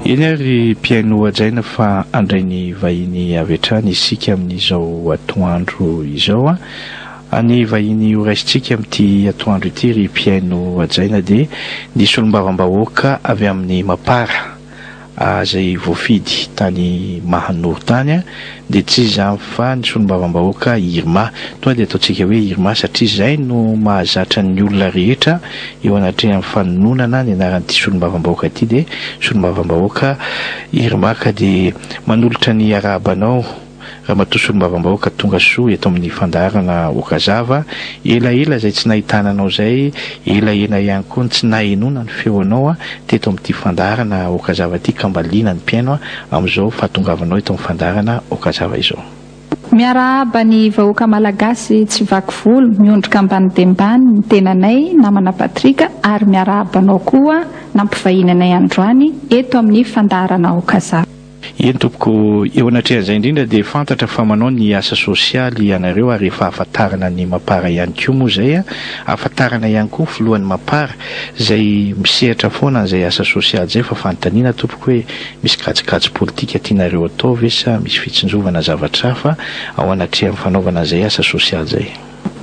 Eny ary mpihaino hajaina fa handray ny vahiny avy hatrany isika amin'izao atoandro izao a. Ny vahiny horaisintsika amin'ity atoandro ity ry mpihaino hajaina dia ny solombavambahoaka avy amin'ny Mapar. izay voafidy tany Mahanoro tany dia tsy iza izany fa ny solombavambahoaka Irma. Tonga dia ataontsika hoe Irma satria izay no mahazatra ny olona rehetra eo anatrehan'ny fanononana ny anaran'ity solombavambahoaka ity dia solombavambahoaka Irma ka dia manolotra ny arahabanao Ramatoa Solombavambahoaka tonga soa eto amin'ny fandaharana Okazava. Elaela izay tsy nahitana anao izay, elaela ihany koa ny tsy nahenoana ny feonao teto amin'ity fandaharana Okazava ity ka mba liana ny mpihaino amin'izao fahatongavanao eto amin'ny fandaharana Okazava izao. Miarahaba ny vahoaka Malagasy tsy vaky volo, miondrika ambany dia ambany ny tenanay namana Patrick ary miarahaba anao koa nampivahiny anay androany eto amin'ny fandaharana Okazava. Eny tompoko, eo anatrehan'izay indrindra dia fantatra fa manao ny asa sosialy ianareo ary efa ahafantarana ny Mapar ihany koa moa izay, ahafantarana ihany koa ny filohan'ny Mapar izay misehatra foana an'izay asa sosialy izay fa fanontaniana tompoko hoe misy kajikajy politika tianareo atao ve sa misy fitsinjovana zavatra hafa ao anatrehan'ny fanaovana an'izay asa sosialy izay?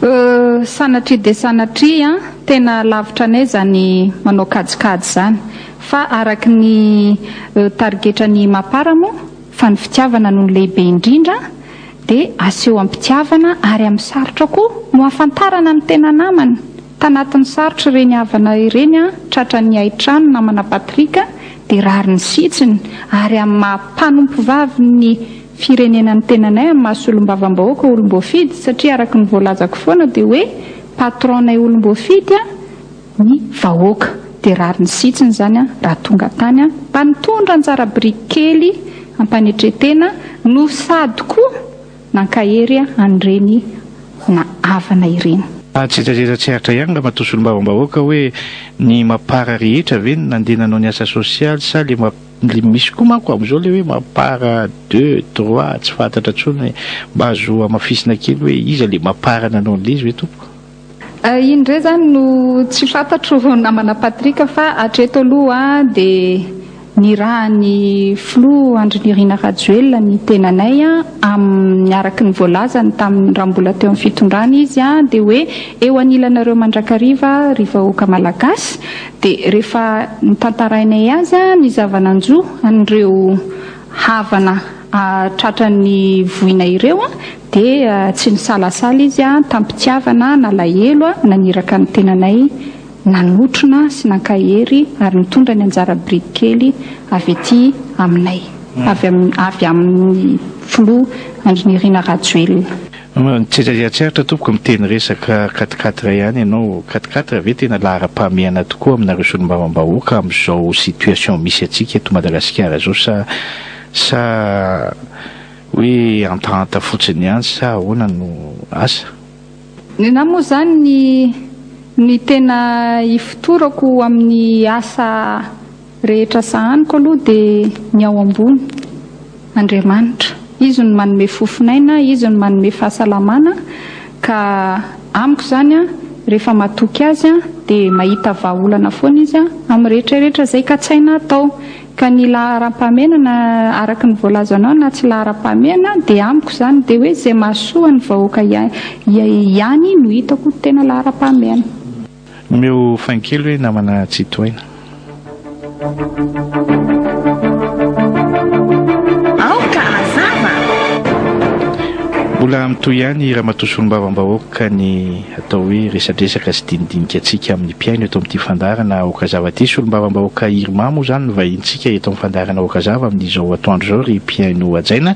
Euh, sanatria dia sanatria an, tena lavitra anay izany manao kajikajy izany. Fa araka ny tarigetran'ny Mapar moa, fa ny fitiavana no lehibe indrindra, dia aseho am-pitiavana ary amin'ny sarotra koa no ahafantarana ny tena namana. Tanatin'ny sarotra ireny havana ireny an, tratran'ny hain-trano namana Patrick, dia rariny sy hitsiny, ary amin'ny maha mpanompovavy ny firenena ny tenanay amin'ny maha solombavambahoaka olom-boafidy, satria araka ny voalazako foana dia hoe patron-nay olom-boafidy an, ny vahoaka dia rariny sy hitsiny izany raha tonga tany mba nitondra anjara biriky kely ampanetretena no sady koa nankahery an'ireny na havana ireny. Tsitrazetra tsy aritra ihany ramatoa solombavambahoaka hoe ny mapar rehetra ve no nandeha nanao ny asa sosialy sa le le misy koa manko amin'izao le hoe mapar deux trois tsy fantatra intsony mba azo hamafisina kely hoe iza le mapar nanao an'le izy ve tompoko? Iny indray izany no tsy fantatro namana Patrick fa hatreto aloha dia nirahan'ny filoha Andry Nirina Rajoelina ny tenanay amin'ny araka ny voalazany tamin'ny raha mbola teo amin'ny fitondrana izy dia hoe eo anilanareo mandrakariva ry vahoaka Malagasy dia rehefa notantarainay azy ny zava-nanjo an'ireo havana tratran'ny voina ireo dia tsy nisalasala izy tam-pitiavana nalahelo naniraka ny tenanay nanotrona sy nankahery ary nitondra ny anjara biriky kely avy aty aminay avy avy amin'ny filoha Andry Nirina Rajoelina. Tsy aritra tompoko miteny resaka quatre quatre ihany ianao, quatre quatre ve tena laharam-pahamehana tokoa aminareo solombavambahoaka amin'izao situation misy antsika eto Madagasikara izao sa sa hoe hantahanta fotsiny ihany sa ahoana no asa? Nenah moa izany ny ny tena ifotorako amin'ny asa rehetra sahaniko aloha dia ny ao ambony, Andriamanitra. Izy no manome fofon'aina, Izy no manome fahasalamana ka amiko izany rehefa matoky Azy dia mahita vahaolana foana Izy amin'ny rehetra rehetra izay katsaina atao. Ka ny laharam-pahamehana na araka ny voalazanao na tsy laharam-pahamehana dia amiko izany dia hoe izay mahasoa ny vahoaka ihany no hitako tena laharam-pahamehana. Omeo fain kely hoe namana Tsitohaina. Aoka hazava! Mbola mitohy ihany Ramatoa Solombavambahoaka ny atao hoe resadresaka sy dinidinika antsika amin'ny mpihaino eto amin'ity fandaharana Aokazava ity. Solombavambahoaka Irma moa izany no vahinintsika eto amin'ny fandaharana Aokazava amin'izao atoandro izao ry mpihaino hajaina.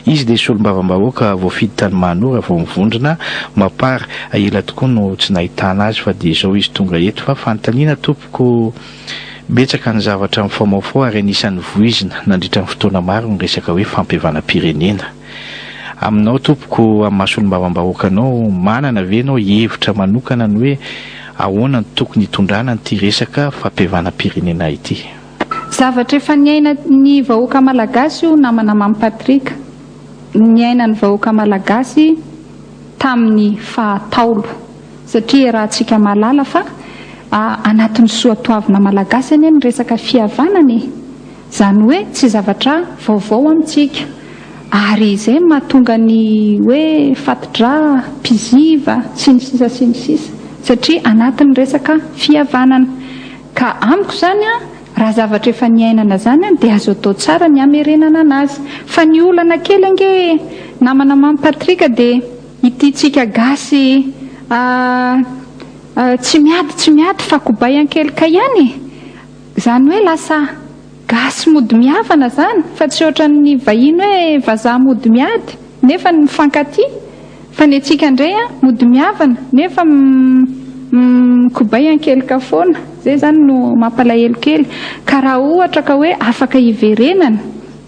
Izy dia solombavambahoaka voafidy tany Mahanoro avy ao amin'ny vondrona Mapar. Ela tokoa no tsy nahitana azy fa dia izao izy tonga eto. Fa fanontaniana tompoko, betsaka ny zavatra mifamaofao ary anisan'ny voizina nandritra ny fotoana maro ny resaka hoe fampihavanam-pirenena. Aminao tompoko, amin'ny maha solombavambahoaka anao, manana ve ianao hevitra manokana ny hoe ahoana no tokony hitondrana an'ity resaka fampihavanam-pirenena ity? Zavatra efa niainan'ny vahoaka malagasy io namana Mamy Patrick. Niainan'ny vahoaka malagasy tamin'ny faha Ntaolo. Satria iarahantsika mahalala fa anatin'ny soatoavina malagasy anie ny resaka fihavanana e! Izany hoe tsy zavatra vaovao amintsika. Ary izay no mahatonga ny hoe fati-drà, mpiziva, sy ny sisa sy ny sisa. Satria anatin'ny resaka fihavanana. Ka amiko izany an, raha zavatra efa niainana izany an, dia azo atao tsara ny hamerenana anazy. Fa ny olana kely ange namana Mamy Patrick dia ity tsika gasy tsy miady tsy miady fa kobay an-kelika ihany e! Izany hoe lasa gasy mody mihavana izany fa tsy ohatran'ny vahiny hoe vazaha mody miady nefa ny mifankatia fa ny antsika indray an mody mihavana nefa mikobay ankelika foana izay izany no mampalahelo kely ka raha ohatra ka hoe afaka hiverenana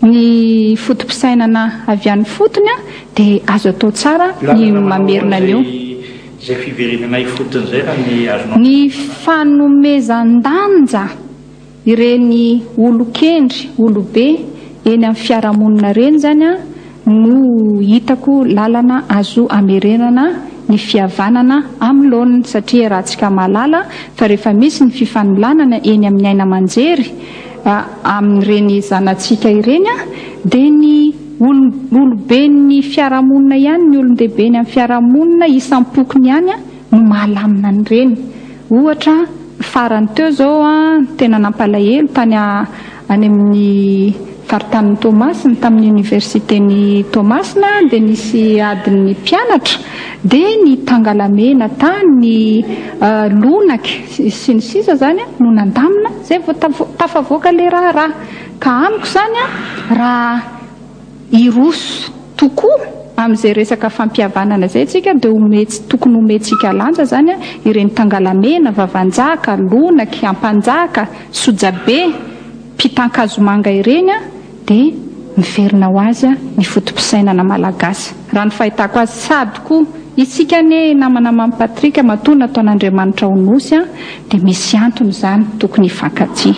ny foto-pisainana avy any fotony an dia azo atao tsara ny mamerina an'io. Izay fiverenana ifotony izay raha ny azonao. Ny fanomezan-danja ireny olon-kendry, olobe eny amin'ny fiarahamonina ireny izany no hitako lalana azo amerenana ny fihavanana amin'ny laoniny satria iarahantsika mahalala fa rehefa misy ny fifanolanana eny amin'ny aina aman-jery amin'ireny zanatsika ireny dia ny Oloben'ny fiarahamonina ihany, ny olon-dehibe ny amin'ny fiarahamonina isam-pokony ihany no mahalamina an'ireny. Ohatra, farany teo izao tena nampalahelo tany any amin'ny faritanin'i Toamasina, tamin'ny oniversiten'i Toamasina dia nisy adin'ny mpianatra dia ny tangalamena tany, ny lonaky sy ny sisa izany no nandamina izay vao tafavoaka ilay raharaha. Ka amiko izany an, raha hiroso tokoa amin'izay resaka fampihavanana izay isika dia ometsy, tokony homentsika lanja izany an, ireny tangalamena, vavanjaka, lonaky, ampanjaka, sojabe, mpitan-kazomanga ireny an, dia miverina ho azy ny foto-pisainana malagasy. Raha ny fahitako azy, sady koa isika anie namana Mamy Patrick matoa nataon'Andriamanitra ho Nosy an, dia misy antony izany tokony hifankatia.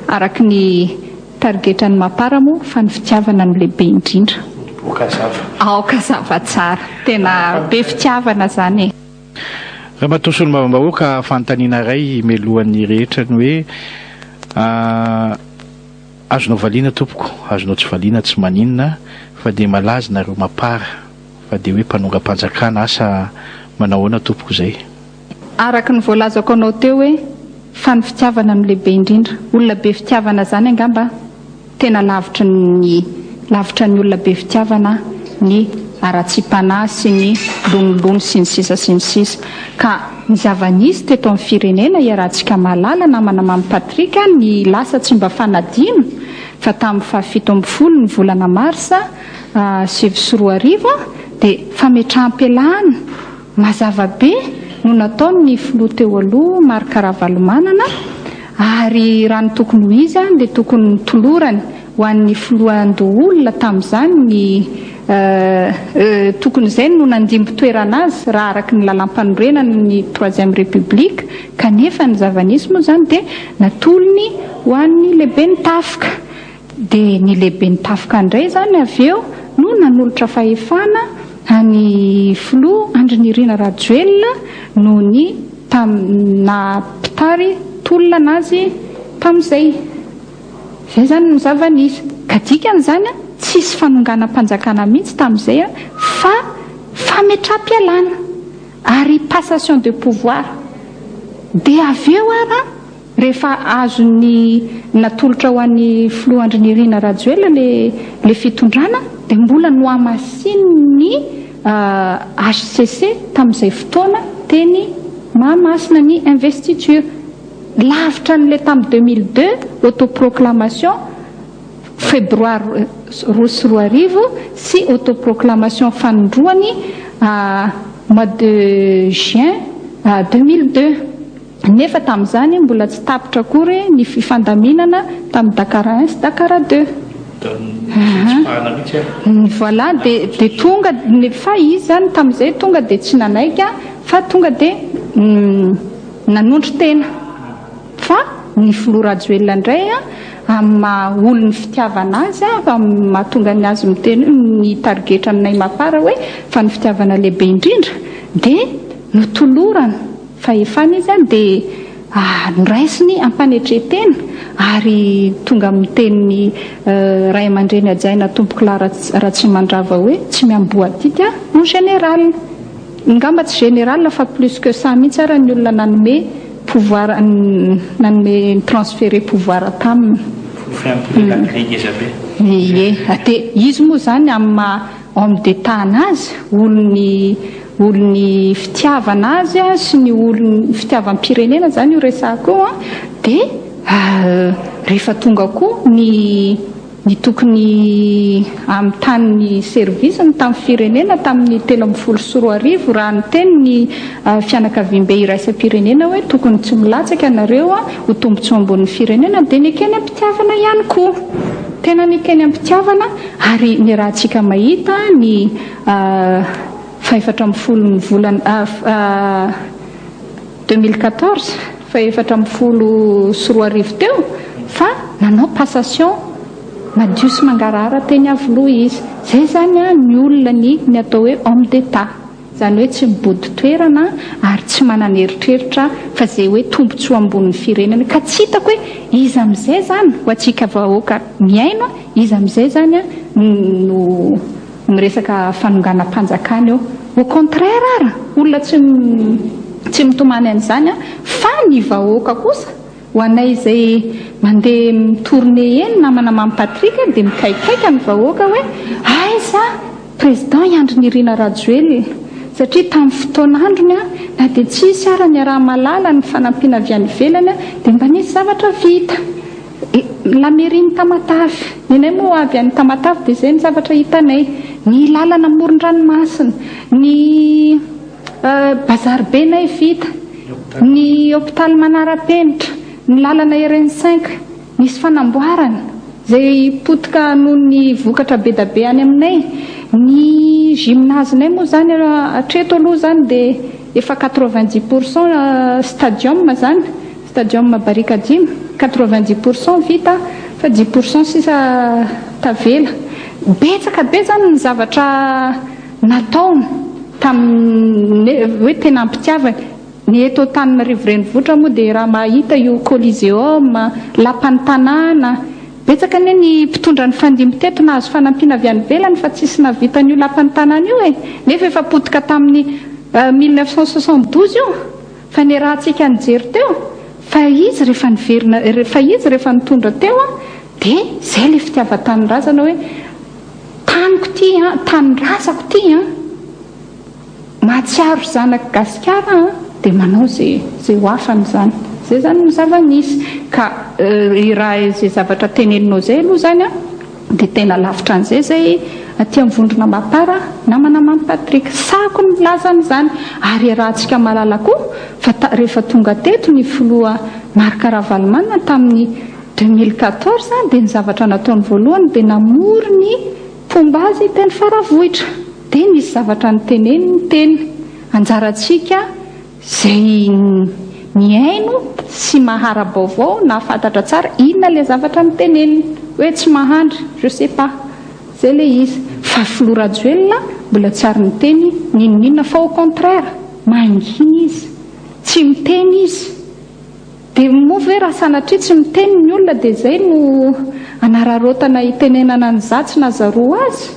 Araka ny tarigetran'ny Mapar moa fa ny fitiavana no lehibe indrindra. Aoka hazava. Aoka hazava tsara. Tena be fitiavana izany e. Ramatoa Solombavambahoaka, fanontaniana iray melohan'ny rehetra ny hoe azonao valiana tompoko, azonao tsy valiana tsy maninona fa dia malaza nareo Mapar fa dia hoe mpanongam-panjakana, asa manao ahoana tompoko izay? Araka ny voalazako anao teo hoe fa ny fitiavana no lehibe indrindra. Olona be fitiavana zany angamba tena lavitry ny lavitra ny olona be fitiavana ny haratsiam-panahy sy ny lonilony sy ny sisa sy ny sisa. Ka ny zava-nisy teto amin'ny firenena iarahantsika mahalala namana Mamy Patrick ny lasa tsy mba fanadino fa tamin'ny faha 17 ny volana marsa 2009 dia fametraham-pialana Mazava be no nataon ny filoha teo aloha Marc Ravalomanana ary raha ny tokony ho izy dia tokony notolorany ho an'ny filohan-doholona tamin'izany ny tokony izay no nandimby toerana azy raha araka ny lalampanorenana ny troisième république kanefa ny zava-nisy moa izany dia natolony ho an'ny lehiben'ny tafika. Dia ny lehiben'ny tafika indray izany avy eo no nanolotra fahefana an'i filoha Andry Nirina Rajoelina noho ny tamin'ny naha mpitari tolona anazy tamin'izay. Izay izany no zava-nisy. Ka dikany izany tsisy fanonganam-panjakana mihitsy tamin'izay fa fametraham-pialana ary passation de pouvoir. Dia avy eo ara Rehefa azon'ny natolotra ho an'ny filoha Andry Nirina Rajoelina le le fitondrana dia mbola nohamasinin'ny HCC tamin'izay fotoana teny Mahamasina ny investiture. Lavitra an'ilay tamin'ny 2002 autoproclamation febroary 2002 sy autoproclamation fanindroany mois de juin 2002. Nefa tamin'izany mbola tsy tapitra akory ny fifandaminana tamin'ny Dakar un sy Dakar deux. Voilà, dia dia tonga, fa izy izany tamin'izay tonga dia tsy nanaiky fa tonga dia nanondro tena. Fa ny filoha Rajoelina indray amin'ny maha olon'ny fitiavana azy, amin'ny mahatonga ny azy miteny hoe ny tarigetra aminay Mapar hoe fa ny fitiavana lehibe indrindra dia notolorana. Fahefana izy an, dia Noraisiny am-panetren-tena ary tonga amin'ny tenin'ny ray aman-dreny hajaina Tompokolahy Ratsimandrava hoe tsy miamboho adidy aho en général. Ngamba tsy général fa plus que ça mihitsy ara ny olona nanome pouvoir, nanome ni-transférer pouvoir taminy. Ie, dia izy moa izany amin'ny maha homme d'état anazy, olon'ny olon'ny fitiavana azy sy ny olon'ny fitiavam-pirenena izany io resahako io an, dia rehefa tonga koa ny ny tokony hamitany ny service-ny tamin'ny firenena tamin'ny 2013 raha niteny ny fianakaviambe iraisam-pirenena hoe tokony tsy milatsaka ianareo ho tombontsoa ambonin'ny firenena dia nekeny am-pitiavana ihany koa. Tena nekeny am-pitiavana ary niarahantsika mahita ny fahefatra ambin'ny folon'ny volana 2014, faha-2014 teo, fa nanao passation madio sy mangarahara teny Iavoloha izy. Izay izany ny olona ny atao hoe homme d'état. Izany hoe tsy mibodo toerana ary tsy manana eritreritra fa izay hoe tombontsoa ambonin'ny firenena. Ka tsy hitako hoe iza amin'izay izany ho antsika vahoaka mihaino, iza amin'izay izany no miresaka fanonganam-panjakana eo. Au contraire ara, olona tsy tsy mitomany an'izany fa ny vahoaka kosa, ho anay izay mandeha mi-tourner eny namana Mamy Patrick dia mikaikaika ny vahoaka hoe aiza président i Andry Nirina Rajoelina satria tamin'ny fotoan'androny na dia tsisy ara ny araha-mahalala ny fanampiana avy any ivelany dia mba nisy zavatra vita. La mairie ny Tamatave, ny anay moa avy any Tamatave dia izay ny zavatra hitanay, ny lalana amoron-dranomasina, ny bazary be nay vita, ny hopitaly manara-penitra, ny lalana RN 5 nisy fanamboarana izay potika noho ny vokatra be da be any aminay, ny gymnase-nay moa izany hatreto aloha izany dia efa 90% stadium izany, stadium Barikadimy, 90% vita fa 10% sisa tavela. Betsaka be izany ny zavatra nataony tamin'ny hoe tena ampitiavany. Ny eto Antananarivo renivohitra moa dia raha mahita io Coliseum, lapan'ny tanàna, betsaka anie ny mpitondra nifandimby teto nahazo fanampiana avy any ivelany fa tsisy nahavita an'io lapan'ny tanàna io e! Nefa efa potika tamin'ny 1972 io fa niarahantsika nijery teo fa izy rehefa niverina, fa izy rehefa nitondra teo dia izay ilay fitiavan-tanindrazana hoe taniko ity an, tanindrazako ity an! Mahatsiaro zanak'i Gasikara an, dia manao ze ze ho afany izany. Zay izany no zava-misy. Ka raha izay zavatra teneninao izay aloha izany an, dia tena lavitra an'izay izay aty amin'ny vondrona Mapar namana Mamy Patrick. Sahako ny milaza an'izany. Ary iarahantsika mahalala koa fa rehefa tonga teto ny filoha Marc Ravalomanana tamin'ny 2014 dia ny zavatra nataony voalohany dia namory ny mpomba azy teny Faravohitra. Dia nisy zavatra noteneniny teny. Anjarantsika izay mihaino sy mahara-baovao nahafantatra tsara inona ilay zavatra noteneniny. Hoe tsy mahandry, je sais pas. Izay ilay izy. Fa Filoha Rajoelina mbola tsy ary niteny n'inon'inona fa au contraire, mangina izy. Tsy miteny izy. Dia moa ve raha sanatria tsy miteny ny olona dia izay no anararaotana hitenenana an'izatsy na zaroa azy?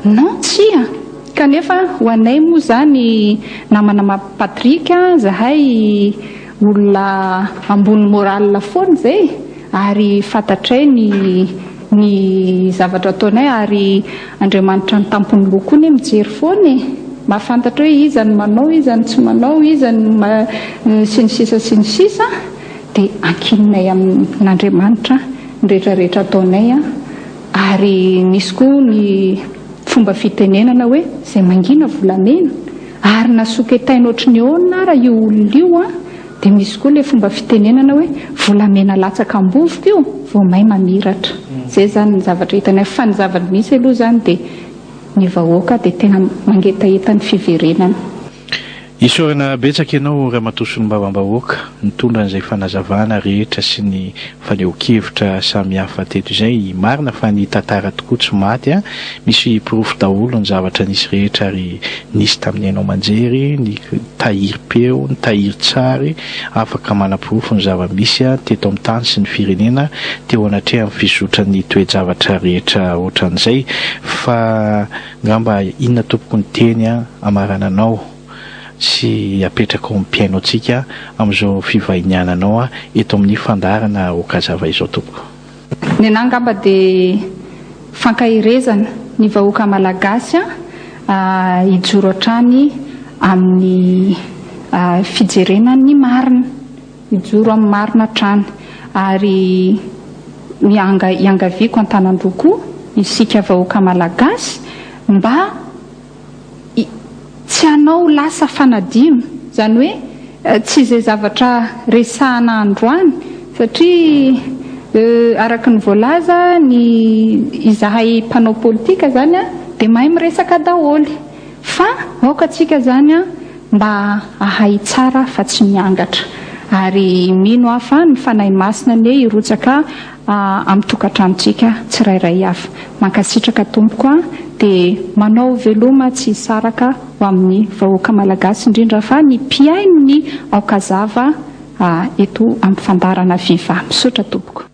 Non, tsia. Kanefa ho anay moa izany namana ma Patrick zahay olona ambony moral foana izay ary fantatray ny ny zavatra ataonay ary Andriamanitra an-tampon'ny loha koa anie mijery foana e! Mahafantatra hoe iza no manao, iza no tsy manao, iza no sy ny sisa sy ny sisa dia ankininay amin'Andriamanitra ny rehetra rehetra ataonay ary misy koa ny fomba fitenenana hoe izay mangina volamena ary na soketaina ohatry ny ahoana ara io olona io an dia misy koa ilay fomba fitenenana hoe volamena latsaka am-bovoka io vao may mamiratra. Izay izany ny zavatra hitanay fa ny zava-misy aloha izany dia ny vahoaka dia tena mangetaheta ny fiverenana. Isaorana betsaka ianao Ramatoa Solombavambahoaka nitondra an'izay fanazavana rehetra sy ny fanehoan-kevitra samihafa teto izay. Marina fa ny tantara tokoa tsy maty a! Misy porofo daholo ny zavatra nisy rehetra ary nisy tamin'ny haino aman-jery, ny tahirim-peo, ny tahirin-tsary afaka manaporofo ny zava-misy teto amin'ny tany sy ny firenena teo anatrehan'ny fizotran'ny toe-javatra rehetra ohatran'izay fa Ngamba inona tompoko ny teny amarananao sy apetrakao amin'ny mpihaino antsika amin'izao fivahiniananao eto amin'ny fandaharana Okazava izao tompoko? Ny anah angamba dia fankaherezana ny vahoaka malagasy hijoro hatrany amin'ny fijerena ny marina. Hijoro amin'ny marina hatrany. Ary mianga iangaviako an-tanan-droa koa isika vahoaka malagasy mba tsy hanao lasa fanadino. Izany hoe tsy izay zavatra resahana androany satria araka ny voalaza ny izahay mpanao politika izany dia mahay miresaka daholo. Fa aoka tsika izany mba hahay tsara fa tsy miangatra. Ary mino aho fa ny Fanahy Masina anie hirotsaka amin'ny tokantranontsika tsirairay avy. Mankasitraka tompoko a! Dia manao veloma tsy hisaraka ho amin'ny vahoaka malagasy indrindra fa ny mpihaino ny Aokazava eto amin'ny fandaharana Viva. Misaotra tompoko.